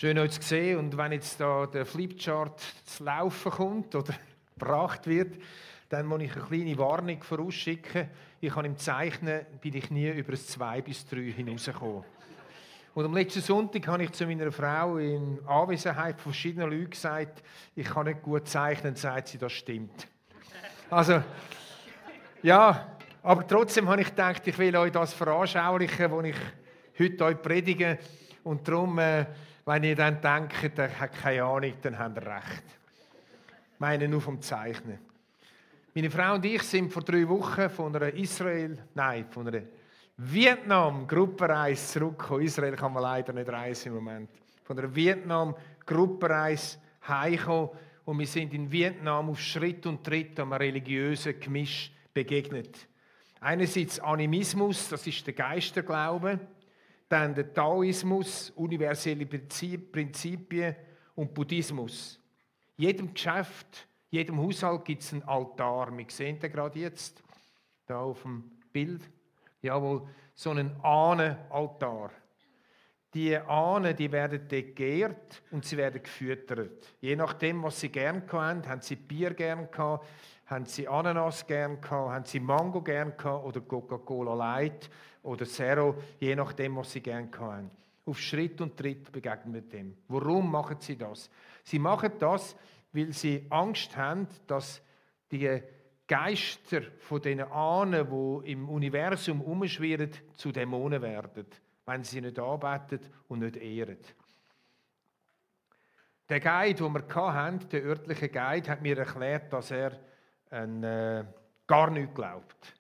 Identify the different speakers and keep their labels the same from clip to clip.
Speaker 1: Schön euch zu sehen. Und wenn jetzt da der Flipchart zu laufen kommt oder gebracht wird, dann muss ich eine kleine Warnung vorausschicken. Ich habe im Zeichnen bin ich nie über ein 2 bis 3 hinausgekommen. Und am letzten Sonntag habe ich zu meiner Frau in Anwesenheit von verschiedenen Leuten gesagt, ich kann nicht gut zeichnen, sagt sie, das stimmt. Also, ja, aber trotzdem habe ich gedacht, ich will euch das veranschaulichen, was ich heute euch predige. Und darum, wenn ihr dann denkt, ihr habt keine Ahnung, dann habt ihr recht. Ich meine nur vom Zeichnen. Meine Frau und ich sind vor 3 Wochen von einer Vietnam-Gruppenreise zurückgekommen. Israel kann man leider nicht reisen im Moment. Von einer Vietnam-Gruppenreise heimgekommen. Und wir sind in Vietnam auf Schritt und Tritt einem religiösen Gemisch begegnet. Einerseits Animismus, das ist der Geisterglaube. Dann der Taoismus, universelle Prinzipien und Buddhismus. In jedem Geschäft, in jedem Haushalt gibt es einen Altar. Wir sehen den gerade jetzt, da auf dem Bild. Jawohl, so einen Ahnenaltar. Die Ahnen, die werden dort geehrt und sie werden gefüttert. Je nachdem, was sie gerne hatten, haben sie Bier gerne gehabt, haben sie Ananas gerne gehabt, haben sie Mango gerne gehabt oder Coca-Cola Light oder Zero, je nachdem, was sie gerne hatten. Auf Schritt und Tritt begegnen wir dem. Warum machen sie das? Sie machen das, weil sie Angst haben, dass die Geister von den Ahnen, die im Universum herumschwirren, zu Dämonen werden, wenn sie nicht anbeten und nicht ehren. Der Guide, den wir hatten, der örtliche Guide, hat mir erklärt, dass er gar nichts glaubt.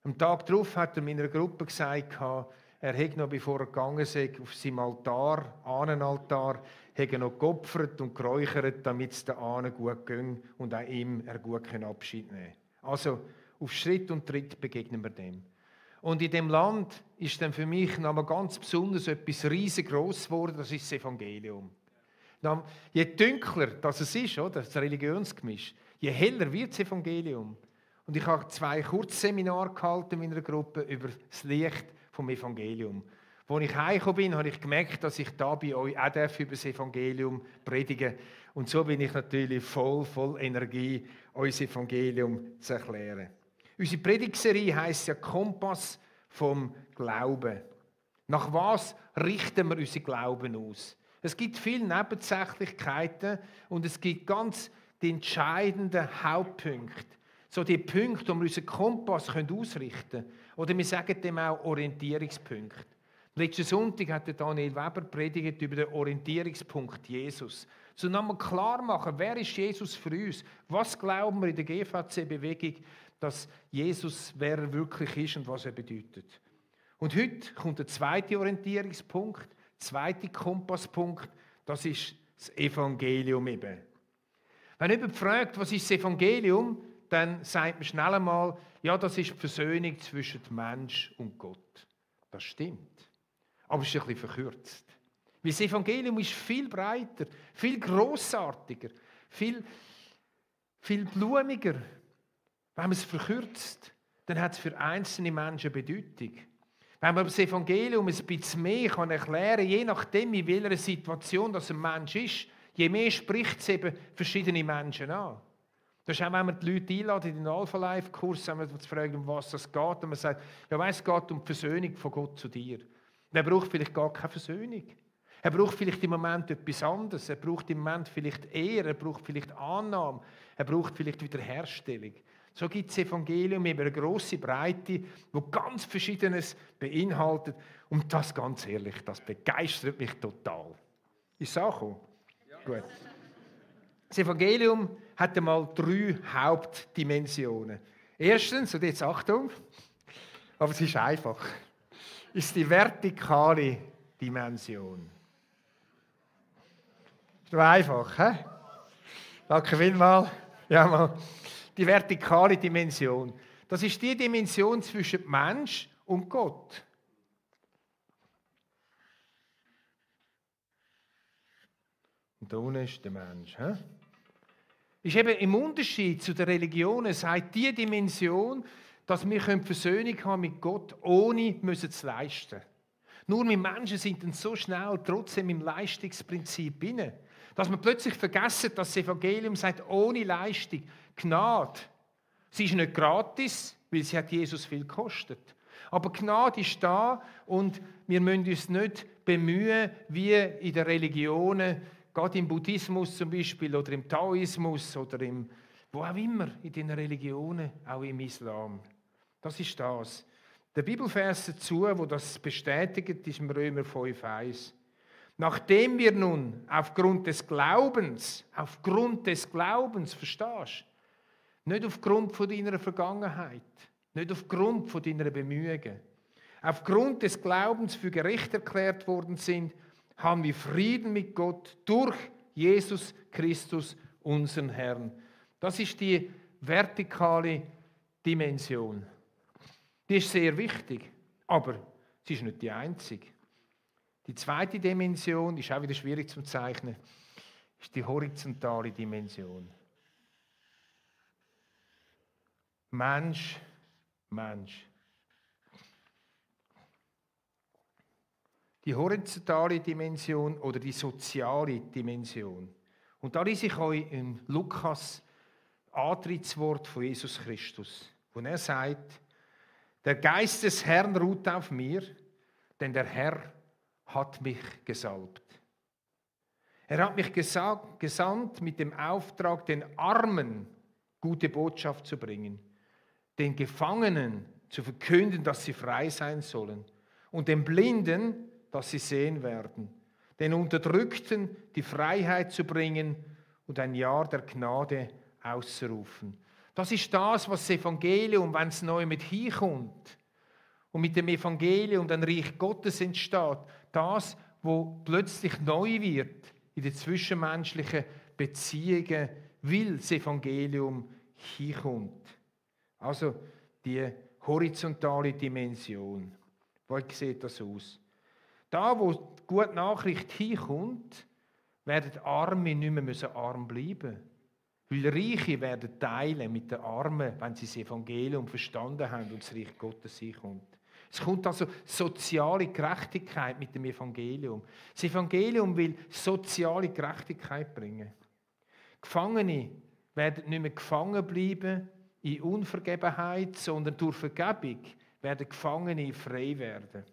Speaker 1: Am Tag darauf hat er meiner Gruppe gesagt, er hätte noch, bevor er gegangen ist, auf seinem Altar, Ahnenaltar, hätte noch geopfert und geräuchert, damit es den Ahnen gut ging und auch ihm gut Abschied nehmen kann. Also auf Schritt und Tritt begegnen wir dem. Und in dem Land ist dann für mich noch mal ganz besonders etwas riesengroß geworden, das ist das Evangelium. Je dunkler das es ist, oder, das Religionsgemisch, je heller wird das Evangelium. Und ich habe 2 Kurzseminare gehalten in meiner Gruppe über das Licht vom Evangelium. Als ich heimgekommen bin, habe ich gemerkt, dass ich da bei euch auch über das Evangelium predigen darf. Und so bin ich natürlich voll Energie, euch das Evangelium zu erklären. Unsere Predigtserie heisst ja Kompass vom Glauben. Nach was richten wir unseren Glauben aus? Es gibt viele Nebensächlichkeiten und es gibt ganz die entscheidenden Hauptpunkte. So die Punkte, wo wir unseren Kompass ausrichten können. Oder wir sagen dem auch Orientierungspunkt. Letzten Sonntag hat Daniel Weber predigt über den Orientierungspunkt Jesus. So nochmal klar machen, wer ist Jesus für uns? Was glauben wir in der GVC-Bewegung, dass Jesus, wer er wirklich ist und was er bedeutet? Und heute kommt der zweite Orientierungspunkt, der zweite Kompasspunkt, das ist das Evangelium eben. Wenn jemand fragt, was ist das Evangelium, dann sagt man schnell einmal, ja, das ist die Versöhnung zwischen Mensch und Gott. Das stimmt. Aber es ist ein bisschen verkürzt. Weil das Evangelium ist viel breiter, viel grossartiger, viel blumiger. Wenn man es verkürzt, dann hat es für einzelne Menschen Bedeutung. Wenn man das Evangelium ein bisschen mehr erklären kann, je nachdem, in welcher Situation das ein Mensch ist, je mehr spricht es eben verschiedene Menschen an. Das ist auch, wenn man die Leute einladen in den Alpha-Life-Kurs, wenn man fragen, um was es geht, und man sagt, ja, weiss, es geht um die Versöhnung von Gott zu dir. Und er braucht vielleicht gar keine Versöhnung. Er braucht vielleicht im Moment etwas anderes. Er braucht im Moment vielleicht Ehre, er braucht vielleicht Annahme, er braucht vielleicht Wiederherstellung. So gibt das Evangelium eben eine grosse Breite, die ganz Verschiedenes beinhaltet. Und das, ganz ehrlich, das begeistert mich total. Ist es angekommen? Ja. Gut. Das Evangelium hat einmal 3 Hauptdimensionen. Erstens, und jetzt Achtung, aber es ist einfach, ist die vertikale Dimension. Ist doch einfach, hä? Danke vielmals. Ja, mal. Die vertikale Dimension. Das ist die Dimension zwischen Mensch und Gott. Und da unten ist der Mensch. He? Ist eben im Unterschied zu den Religionen, sagt die Dimension, dass wir Versöhnung haben mit Gott, ohne zu leisten. Nur wir Menschen sind dann so schnell trotzdem im Leistungsprinzip inne, dass wir plötzlich vergessen, dass das Evangelium sagt, ohne Leistung, Gnade. Sie ist nicht gratis, weil sie hat Jesus viel gekostet. Aber Gnade ist da und wir müssen uns nicht bemühen, wie in den Religionen, gerade im Buddhismus zum Beispiel oder im Taoismus oder wo auch immer, in den Religionen, auch im Islam. Das ist das. Der Bibelvers dazu, wo das bestätigt, ist im Römer 5,1. Nachdem wir nun aufgrund des Glaubens, verstehst du? Nicht aufgrund von deiner Vergangenheit, nicht aufgrund von deiner Bemühungen, aufgrund des Glaubens für gerecht erklärt worden sind, haben wir Frieden mit Gott durch Jesus Christus, unseren Herrn. Das ist die vertikale Dimension. Die ist sehr wichtig, aber sie ist nicht die einzige. Die zweite Dimension, ist auch wieder schwierig zu zeichnen, ist die horizontale Dimension. Mensch. Die horizontale Dimension oder die soziale Dimension. Und da lese ich euch in Lukas Antrittswort von Jesus Christus, wo er sagt, der Geist des Herrn ruht auf mir, denn der Herr hat mich gesalbt. Er hat mich gesandt mit dem Auftrag, den Armen gute Botschaft zu bringen, den Gefangenen zu verkünden, dass sie frei sein sollen und den Blinden, dass sie sehen werden, den Unterdrückten die Freiheit zu bringen und ein Jahr der Gnade auszurufen. Das ist das, was das Evangelium, wenn es neu mit hinkommt und mit dem Evangelium ein Reich Gottes entsteht, das, wo plötzlich neu wird in den zwischenmenschlichen Beziehungen, weil das Evangelium hinkommt. Also die horizontale Dimension. Wie sieht das aus? Da, wo die gute Nachricht hinkommt, werden Arme nicht mehr arm bleiben. Weil Reiche werden teilen mit den Armen, wenn sie das Evangelium verstanden haben und das Reich Gottes hinkommt. Es kommt also soziale Gerechtigkeit mit dem Evangelium. Das Evangelium will soziale Gerechtigkeit bringen. Gefangene werden nicht mehr gefangen bleiben in Unvergebenheit, sondern durch Vergebung werden Gefangene frei werden.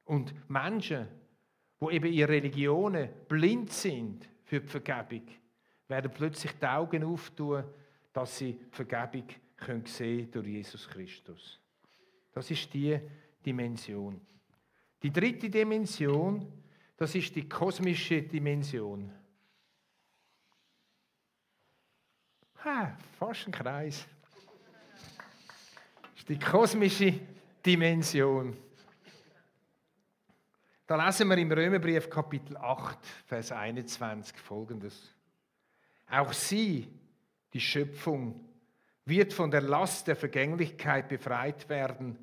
Speaker 1: Und Menschen, die eben in Religionen blind sind für die Vergebung, werden plötzlich die Augen auftun, dass sie die Vergebung sehen durch Jesus Christus. Das ist die Dimension. Die dritte Dimension, das ist die kosmische Dimension. Fast ein Kreis. Das ist die kosmische Dimension. Da lesen wir im Römerbrief Kapitel 8, Vers 21 Folgendes. Auch sie, die Schöpfung, wird von der Last der Vergänglichkeit befreit werden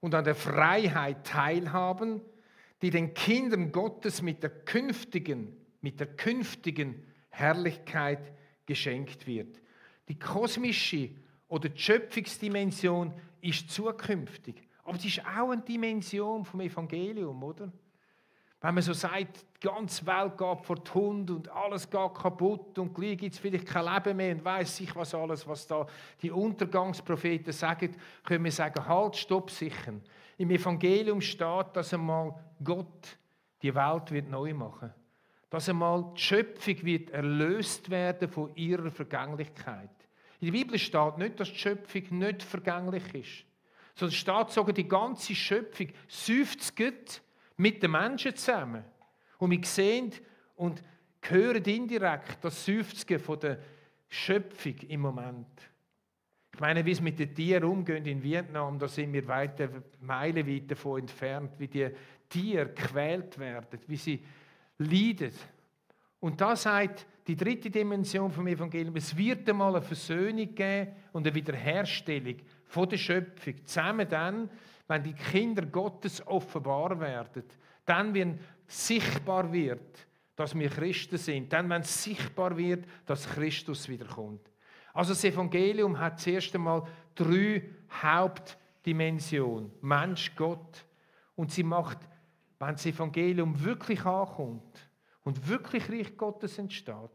Speaker 1: und an der Freiheit teilhaben, die den Kindern Gottes mit der künftigen Herrlichkeit geschenkt wird. Die kosmische oder die Schöpfungsdimension ist zukünftig, aber es ist auch eine Dimension vom Evangelium, oder? Wenn man so sagt, die ganze Welt geht vor die Hunde und alles geht kaputt und gleich gibt es vielleicht kein Leben mehr und weiss ich was alles, was da die Untergangspropheten sagen, können wir sagen, halt, stopp, sicher. Im Evangelium steht, dass einmal Gott die Welt wird neu machen. Dass einmal die Schöpfung wird erlöst werden von ihrer Vergänglichkeit. In der Bibel steht nicht, dass die Schöpfung nicht vergänglich ist, sondern es steht sogar, die ganze Schöpfung seufzt mit den Menschen zusammen. Und wir sehen und hören indirekt das Seufzen von der Schöpfung im Moment. Ich meine, wie es mit den Tieren umgeht in Vietnam, da sind wir meilenweit davon entfernt, wie die Tiere gequält werden, wie sie leiden. Und da sagt die dritte Dimension vom Evangelium, es wird einmal eine Versöhnung geben und eine Wiederherstellung von der Schöpfung. Zusammen dann, wenn die Kinder Gottes offenbar werden, dann, wenn sichtbar wird, dass wir Christen sind, dann, wenn sichtbar wird, dass Christus wiederkommt. Also das Evangelium hat zuerst einmal 3 Hauptdimensionen. Mensch, Gott, Und sie macht, wenn das Evangelium wirklich ankommt und wirklich Reich Gottes entsteht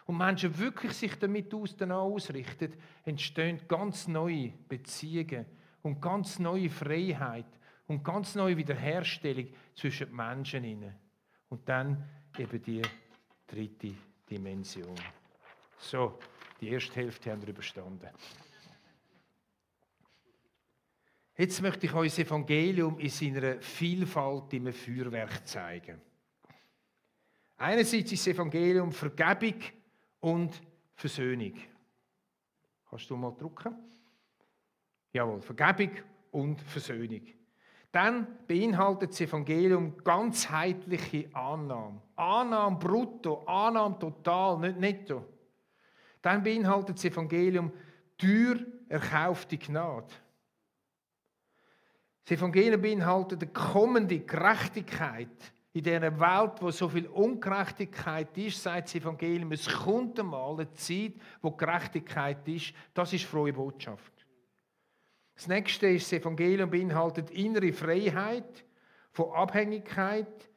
Speaker 1: und Menschen wirklich sich damit ausrichten, entstehen ganz neue Beziehungen und ganz neue Freiheit und ganz neue Wiederherstellung zwischen den Menschen hinein. Und dann eben die dritte Dimension. So, die erste Hälfte haben wir überstanden. Jetzt möchte ich euch das Evangelium in seiner Vielfalt im Feuerwerk zeigen. Einerseits ist das Evangelium Vergebung und Versöhnung. Kannst du mal drucken? Jawohl, Vergebung und Versöhnung. Dann beinhaltet das Evangelium ganzheitliche Annahme. Annahme brutto, Annahme total, nicht netto. Dann beinhaltet das Evangelium teuer erkaufte Gnade. Das Evangelium beinhaltet eine kommende Gerechtigkeit. In dieser Welt, wo so viel Ungerechtigkeit ist, sagt das Evangelium, es kommt einmal eine Zeit, wo Gerechtigkeit ist. Das ist frohe Botschaft. Das nächste ist, das Evangelium beinhaltet innere Freiheit von Abhängigkeit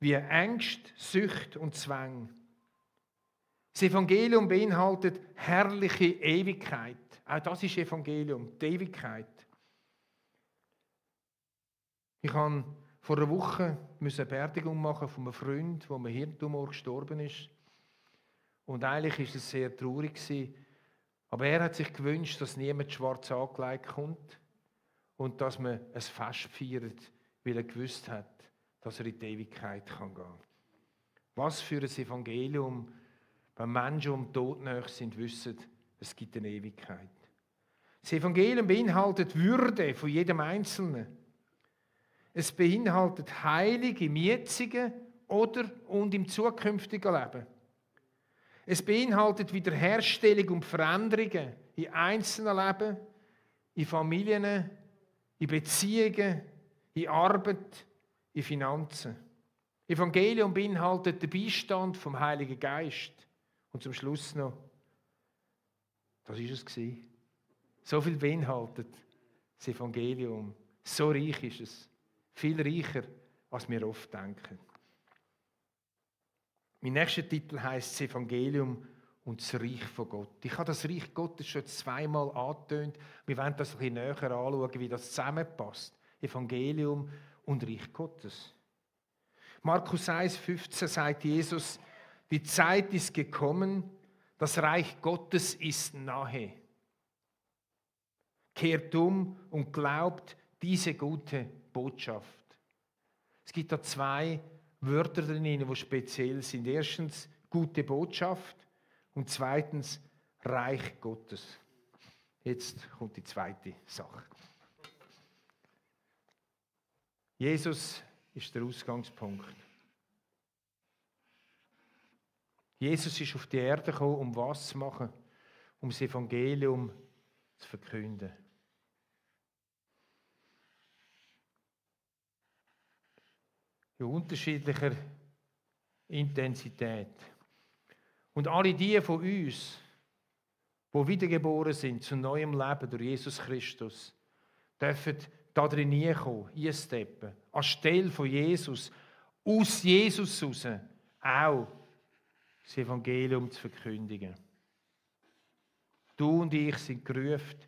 Speaker 1: wie Ängste, Sucht und Zwang. Das Evangelium beinhaltet herrliche Ewigkeit. Auch das ist Evangelium, die Ewigkeit. Ich habe vor einer Woche eine Beerdigung machen von einem Freund, der mit einem Hirntumor gestorben ist. Und eigentlich war es sehr traurig. Aber er hat sich gewünscht, dass niemand schwarz angelegt kommt und dass man ein Fest feiert, weil er gewusst hat, dass er in die Ewigkeit gehen kann. Was für ein Evangelium, wenn Menschen um den Tod nahe sind, wissen, es gibt eine Ewigkeit. Das Evangelium beinhaltet Würde von jedem Einzelnen. Es beinhaltet Heilung im jetzigen oder und im zukünftigen Leben. Es beinhaltet Wiederherstellung und Veränderungen in einzelnen Leben, in Familien, in Beziehungen, in Arbeit, in Finanzen. Evangelium beinhaltet den Beistand vom Heiligen Geist. Und zum Schluss noch, das war es. So viel beinhaltet das Evangelium. So reich ist es. Viel reicher, als wir oft denken. Mein nächster Titel heisst das Evangelium und das Reich von Gott. Ich habe das Reich Gottes schon zweimal angetönt. Wir wollen das ein bisschen näher anschauen, wie das zusammenpasst. Evangelium und Reich Gottes. Markus 1,15 sagt Jesus, die Zeit ist gekommen, das Reich Gottes ist nahe. Kehrt um und glaubt diese gute Botschaft. Es gibt da zwei Wörter drin, die speziell sind. Erstens gute Botschaft und zweitens Reich Gottes. Jetzt kommt die zweite Sache. Jesus ist der Ausgangspunkt. Jesus ist auf die Erde gekommen, um was zu machen? Um das Evangelium zu verkünden. In unterschiedlicher Intensität. Und alle die von uns, die wiedergeboren sind zu neuem Leben durch Jesus Christus, dürfen da drin hineinkommen, einsteppen, anstelle von Jesus, aus Jesus heraus, auch das Evangelium zu verkündigen. Du und ich sind gerufen,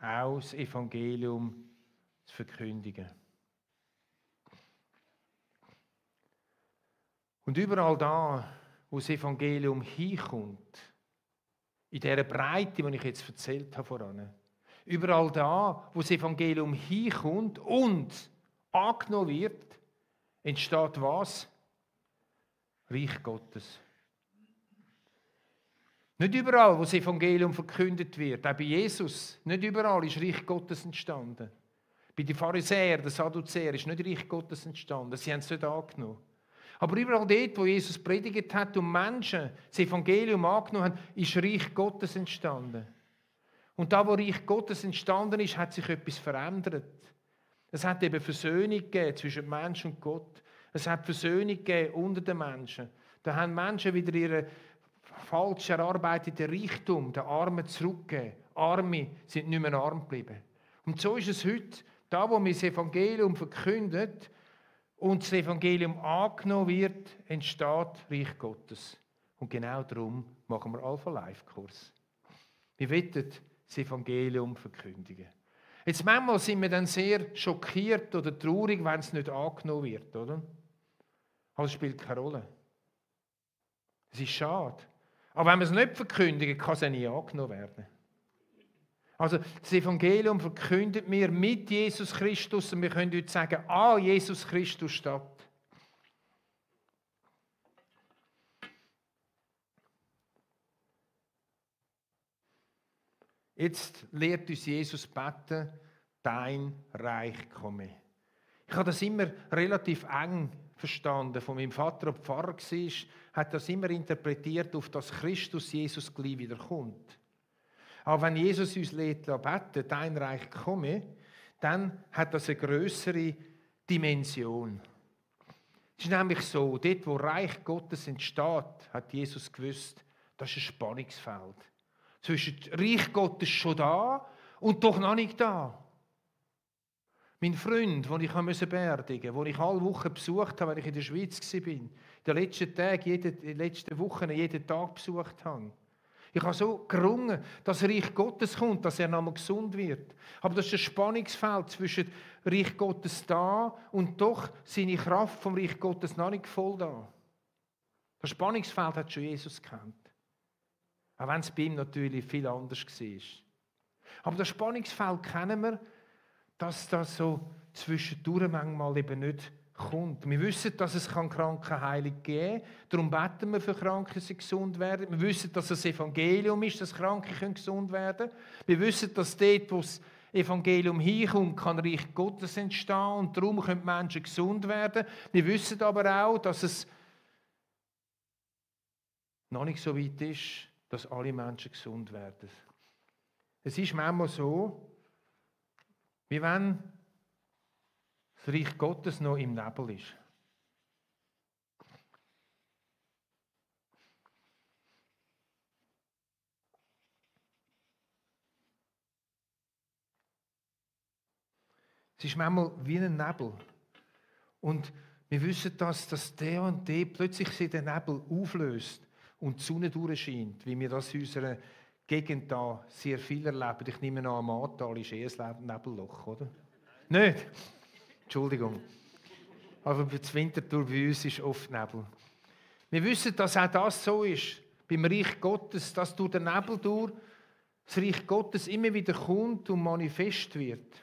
Speaker 1: auch das Evangelium zu verkündigen. Und überall da, wo das Evangelium hinkommt, in dieser Breite, die ich jetzt erzählt habe voran, überall da, wo das Evangelium hinkommt und angenommen wird, entsteht was? Reich Gottes. Nicht überall, wo das Evangelium verkündet wird, auch bei Jesus, nicht überall ist Reich Gottes entstanden. Bei den Pharisäern, den Sadduzäern ist nicht Reich Gottes entstanden, sie haben es nicht angenommen. Aber überall dort, wo Jesus predigt hat und Menschen das Evangelium angenommen haben, ist Reich Gottes entstanden. Und da, wo Reich Gottes entstanden ist, hat sich etwas verändert. Es hat eben Versöhnung gegeben zwischen Mensch und Gott. Es hat Versöhnung gegeben unter den Menschen. Da haben Menschen wieder ihren falsch erarbeiteten Reichtum den Armen zurückgegeben. Arme sind nicht mehr arm geblieben. Und so ist es heute. Da, wo wir das Evangelium verkündet, und das Evangelium angenommen wird, entsteht Reich Gottes. Und genau darum machen wir Alpha-Life-Kurs. Wir wollen das Evangelium verkündigen. Jetzt manchmal sind wir dann sehr schockiert oder traurig, wenn es nicht angenommen wird, oder? Aber es spielt keine Rolle. Es ist schade. Aber wenn wir es nicht verkündigen, kann es auch nie angenommen werden. Also das Evangelium verkündet mir mit Jesus Christus und wir können heute sagen, Jesus Christus steht. Jetzt lehrt uns Jesus beten, dein Reich komme. Ich habe das immer relativ eng verstanden. Von meinem Vater, der Pfarrer war, hat das immer interpretiert, auf das Christus Jesus gleich wiederkommt. Aber wenn Jesus uns beten, dein Reich komme, dann hat das eine grössere Dimension. Es ist nämlich so, dort, wo Reich Gottes entsteht, hat Jesus gewusst, das ist ein Spannungsfeld. Zwischen Reich Gottes schon da und doch noch nicht da. Mein Freund, den ich beerdigen musste, den ich alle Wochen besucht habe, wenn ich in der Schweiz war, in den letzten Tagen, in den letzten Wochen, jeden Tag besucht habe. Ich habe so gerungen, dass Reich Gottes kommt, dass er nochmal gesund wird. Aber das ist ein Spannungsfeld zwischen Reich Gottes da und doch seine Kraft vom Reich Gottes noch nicht voll da. Das Spannungsfeld hat schon Jesus gekannt. Auch wenn es bei ihm natürlich viel anders war. Aber das Spannungsfeld kennen wir, dass das so zwischendurch manchmal eben nicht kommt. Wir wissen, dass es Krankenheilung geben kann. Darum beten wir für Kranke, dass sie gesund werden. Wir wissen, dass es Evangelium ist, dass Kranke gesund werden können. Wir wissen, dass dort, wo das Evangelium hinkommt, kann Reich Gottes entstehen und darum können Menschen gesund werden. Wir wissen aber auch, dass es noch nicht so weit ist, dass alle Menschen gesund werden. Es ist manchmal so, wie wenn das Reich Gottes noch im Nebel ist. Es ist manchmal wie ein Nebel. Und wir wissen, dass der und der plötzlich sich der Nebel auflöst und die Sonne durchscheint, wie wir das in unserer Gegend da sehr viel erleben. Ich nehme an, am Ahrtal ist ein Nebelloch, oder? Nicht? Entschuldigung. Aber das Winterthur bei uns ist oft Nebel. Wir wissen, dass auch das so ist, beim Reich Gottes, dass durch den Nebel durch das Reich Gottes immer wieder kommt und manifest wird.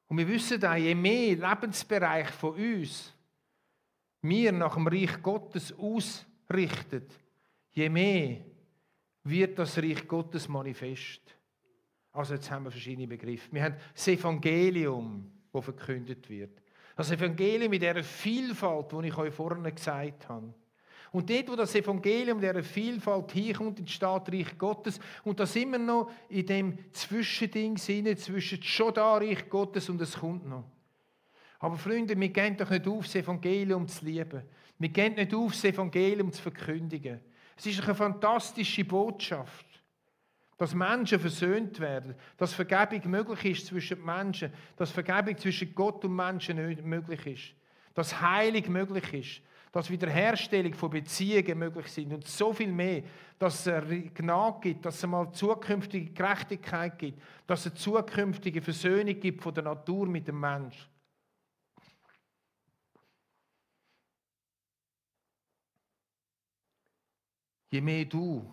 Speaker 1: Und wir wissen auch, je mehr Lebensbereich von uns wir nach dem Reich Gottes ausrichten, je mehr wird das Reich Gottes manifest. Also jetzt haben wir verschiedene Begriffe. Wir haben das Evangelium, das verkündet wird. Das Evangelium in dieser Vielfalt, die ich euch vorhin gesagt habe. Und dort, wo das Evangelium in dieser Vielfalt hinkommt, entsteht Reich Gottes. Und da sind wir noch in dem Zwischending zwischen schon da Reich Gottes und es kommt noch. Aber Freunde, wir gehen doch nicht auf, das Evangelium zu lieben. Wir gehen nicht auf, das Evangelium zu verkündigen. Es ist eine fantastische Botschaft, dass Menschen versöhnt werden, dass Vergebung möglich ist zwischen Menschen, dass Vergebung zwischen Gott und Menschen nicht möglich ist, dass Heilung möglich ist, dass Wiederherstellung von Beziehungen möglich sind und so viel mehr, dass es Gnade gibt, dass es mal zukünftige Gerechtigkeit gibt, dass es zukünftige Versöhnung gibt von der Natur mit dem Menschen. Je mehr du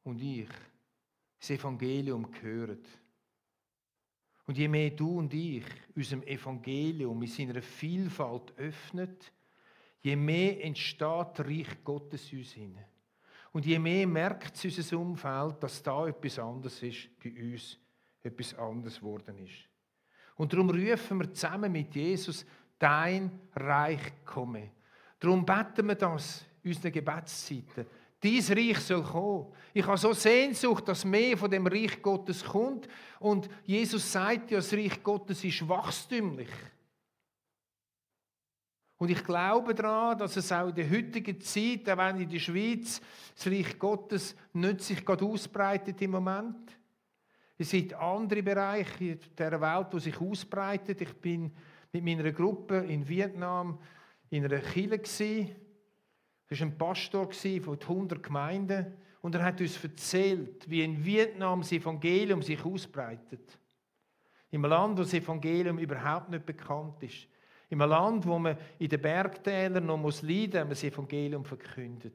Speaker 1: und ich das Evangelium hören und je mehr du und ich unserem Evangelium in seiner Vielfalt öffnet, je mehr entsteht Reich Gottes in uns hinein. Und je mehr merkt es unser Umfeld, dass da etwas anderes ist, bei uns etwas anderes geworden ist. Und darum rufen wir zusammen mit Jesus, dein Reich komme. Darum beten wir das in unseren Gebetszeiten. Dein Reich soll kommen. Ich habe so Sehnsucht, dass mehr von dem Reich Gottes kommt. Und Jesus sagt ja, das Reich Gottes ist wachstümlich. Und ich glaube daran, dass es auch in der heutigen Zeit, auch wenn in der Schweiz das Reich Gottes nicht sich gerade ausbreitet im Moment, Es sind andere Bereiche dieser Welt, die sich ausbreiten. Ich bin mit meiner Gruppe in Vietnam in einer Kirche. Das war ein Pastor von 100 Gemeinden. Und er hat uns erzählt, wie in Vietnam das Evangelium sich ausbreitet. In einem Land, wo das Evangelium überhaupt nicht bekannt ist. In einem Land, wo man in den Bergtälern noch leiden muss, wenn man das Evangelium verkündet.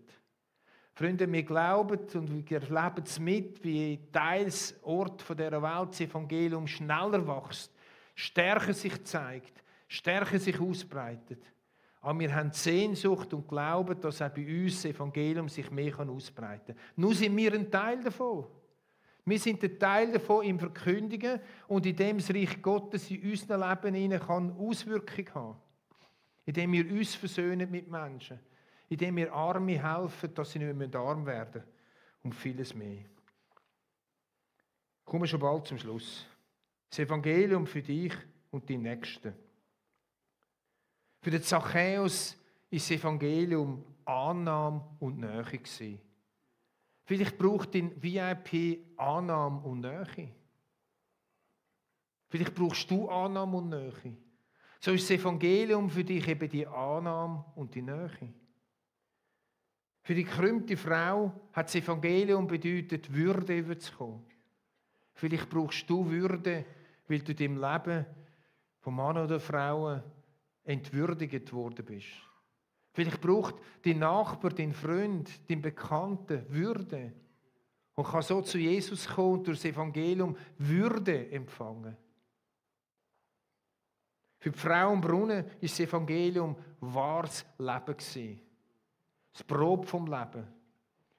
Speaker 1: Freunde, wir glauben und wir erleben es mit, wie teils Ort dieser Welt das Evangelium schneller wächst, stärker sich zeigt, stärker sich ausbreitet. Aber wir haben Sehnsucht und glauben, dass auch bei uns das Evangelium sich mehr ausbreiten kann. Nur sind wir ein Teil davon. Wir sind ein Teil davon im Verkündigen und in dem das Reich Gottes in unserem Leben kann Auswirkungen haben. Indem wir uns versöhnen mit Menschen. Indem wir Arme helfen, dass sie nicht mehr arm werden. Und vieles mehr. Ich komme schon bald zum Schluss. Das Evangelium für dich und die Nächsten. Für den Zachäus war das Evangelium Annahme und Nähe gewesen. Vielleicht braucht dein VIP Annahme und Nähe. Vielleicht brauchst du Annahme und Nähe. So ist das Evangelium für dich eben die Annahme und die Nähe. Für die gekrümmte Frau hat das Evangelium bedeutet, Würde überzukommen. Vielleicht brauchst du Würde, weil du in deinem Leben von Mann oder Frau entwürdigt worden bist. Vielleicht braucht dein Nachbar, dein Freund, dein Bekannter Würde und kann so zu Jesus kommen und durch das Evangelium Würde empfangen. Für die Frau im Brunnen war das Evangelium wahres Leben gewesen. Das Brot vom Leben,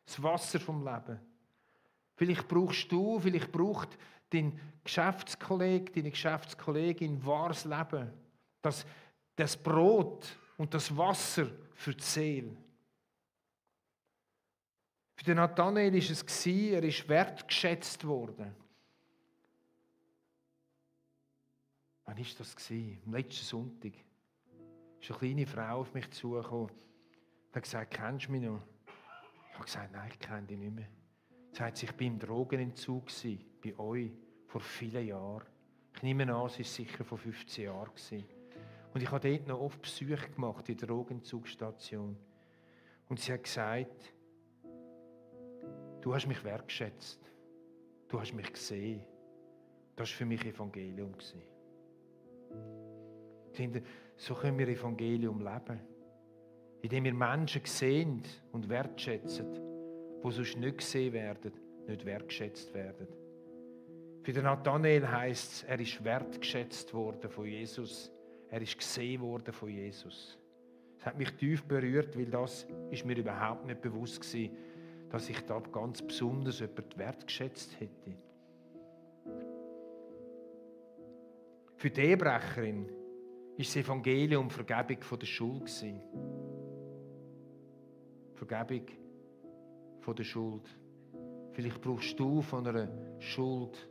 Speaker 1: das Wasser vom Leben. Vielleicht brauchst du, vielleicht braucht dein Geschäftskollege, deine Geschäftskollegin wahres Leben. Das Brot und das Wasser für die Seele. Für den Nathanael war es, er ist wertgeschätzt worden. Wann war das? Am letzten Sonntag. Ist eine kleine Frau auf mich zugekommen. Sie hat gesagt, kennst du mich noch? Ich habe gesagt, nein, ich kenne dich nicht mehr. Sie sagt, ich war im Drogenentzug bei euch vor vielen Jahren. Ich nehme an, es war sicher vor 15 Jahren. Und ich habe dort noch oft Besuche gemacht in der Drogenzeugstation. Und sie hat gesagt, du hast mich wertgeschätzt. Du hast mich gesehen. Das war für mich Evangelium. So können wir Evangelium leben. Indem wir Menschen sehen und wertschätzen, die sonst nicht gesehen werden, nicht wertgeschätzt werden. Für den Nathanael heisst es, er ist wertgeschätzt worden von Jesus. Er ist gesehen worden von Jesus. Es hat mich tief berührt, weil das ist mir überhaupt nicht bewusst gewesen, dass ich da ganz besonders jemanden wertgeschätzt hätte. Für die Ehebrecherin war das Evangelium Vergebung von der Schuld gewesen. Vergebung von der Schuld. Vielleicht brauchst du von einer Schuld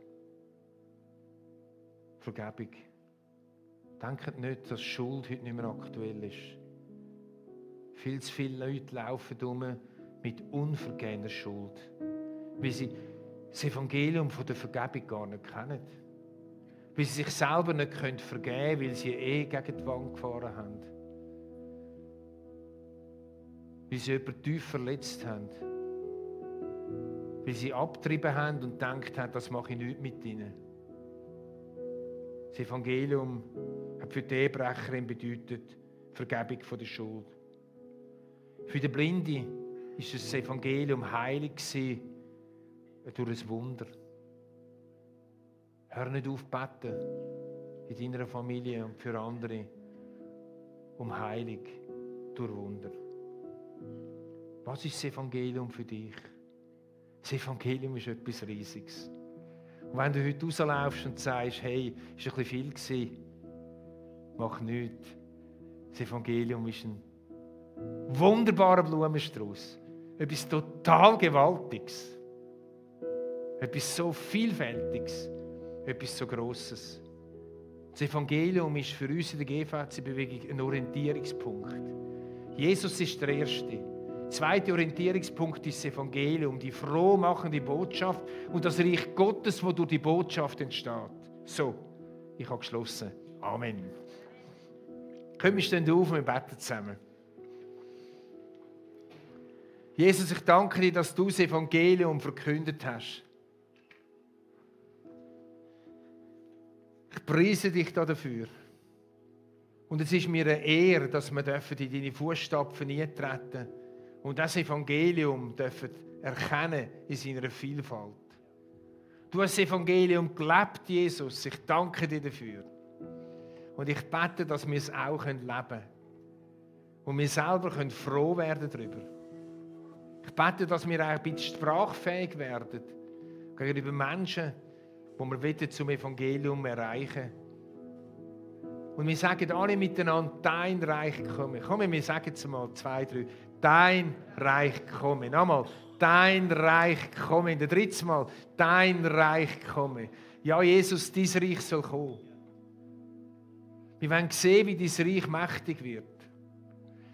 Speaker 1: Vergebung. Denkt nicht, dass Schuld heute nicht mehr aktuell ist. Viel zu viele Leute laufen herum mit unvergebener Schuld, weil sie das Evangelium von der Vergebung gar nicht kennen. Weil sie sich selber nicht vergeben können, weil sie gegen die Wand gefahren haben. Weil sie jemanden tief verletzt haben. Weil sie abgetrieben haben und gedacht haben, das mache ich nicht mit ihnen. Das Evangelium hat für die Ehebrecherin bedeutet Vergebung von der Schuld. Für die Blinde war das Evangelium heilig durch ein Wunder. Hör nicht auf zu beten in deiner Familie und für andere um Heilung durch Wunder. Was ist das Evangelium für dich? Das Evangelium ist etwas Riesiges. Und wenn du heute rauslaufst und sagst, hey, ist ein bisschen viel gewesen, mach nichts. Das Evangelium ist ein wunderbarer Blumenstrauß. Etwas total Gewaltiges. Etwas so Vielfältiges. Etwas so Grosses. Das Evangelium ist für uns in der GVC-Bewegung ein Orientierungspunkt. Jesus ist der Erste. Zweiter Orientierungspunkt ist das Evangelium, die frohmachende Botschaft und das Reich Gottes, wo durch die Botschaft entsteht. So, ich habe geschlossen. Amen. Können wir stehen auf und wir beten zusammen. Jesus, ich danke dir, dass du das Evangelium verkündet hast. Ich preise dich dafür. Und es ist mir eine Ehre, dass wir in deine Fußstapfen eintreten und das Evangelium dürfen erkennen in seiner Vielfalt. Du hast das Evangelium gelebt, Jesus. Ich danke dir dafür. Und ich bete, dass wir es auch leben können. Und wir selber froh werden darüber. Ich bete, dass wir auch ein bisschen sprachfähig werden gegenüber Menschen, die wir zum Evangelium erreichen wollen. Und wir sagen alle miteinander, dein Reich komme. Komm, wir sagen es mal 2, 3. Dein Reich komme. Nochmal, dein Reich komme. Das dritte Mal, dein Reich komme. Ja, Jesus, dein Reich soll kommen. Wir wollen sehen, wie dein Reich mächtig wird.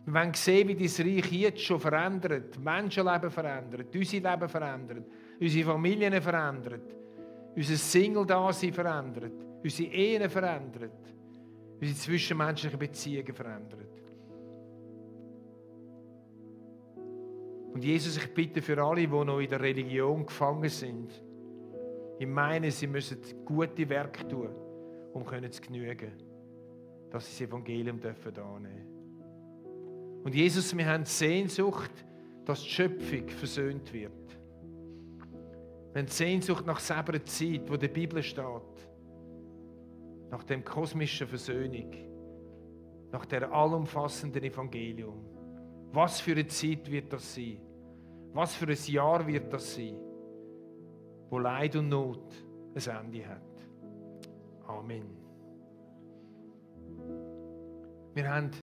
Speaker 1: Wir wollen sehen, wie dein Reich jetzt schon verändert. Menschenleben verändert, unser Leben verändert, unsere Familien verändert, unser Single-Dasein verändert, unsere Ehen verändert. Unsere zwischenmenschlichen Beziehungen verändert. Und Jesus, ich bitte für alle, die noch in der Religion gefangen sind, ich meine, sie müssen gute Werke tun, um zu genügen, dass sie das Evangelium annehmen dürfen. Und Jesus, wir haben Sehnsucht, dass die Schöpfung versöhnt wird. Wir haben Sehnsucht nach selber Zeit, wo in der Bibel steht, nach dem kosmischen Versöhnung, nach der allumfassenden Evangelium. Was für eine Zeit wird das sein? Was für ein Jahr wird das sein, wo Leid und Not ein Ende hat? Amen. Wir haben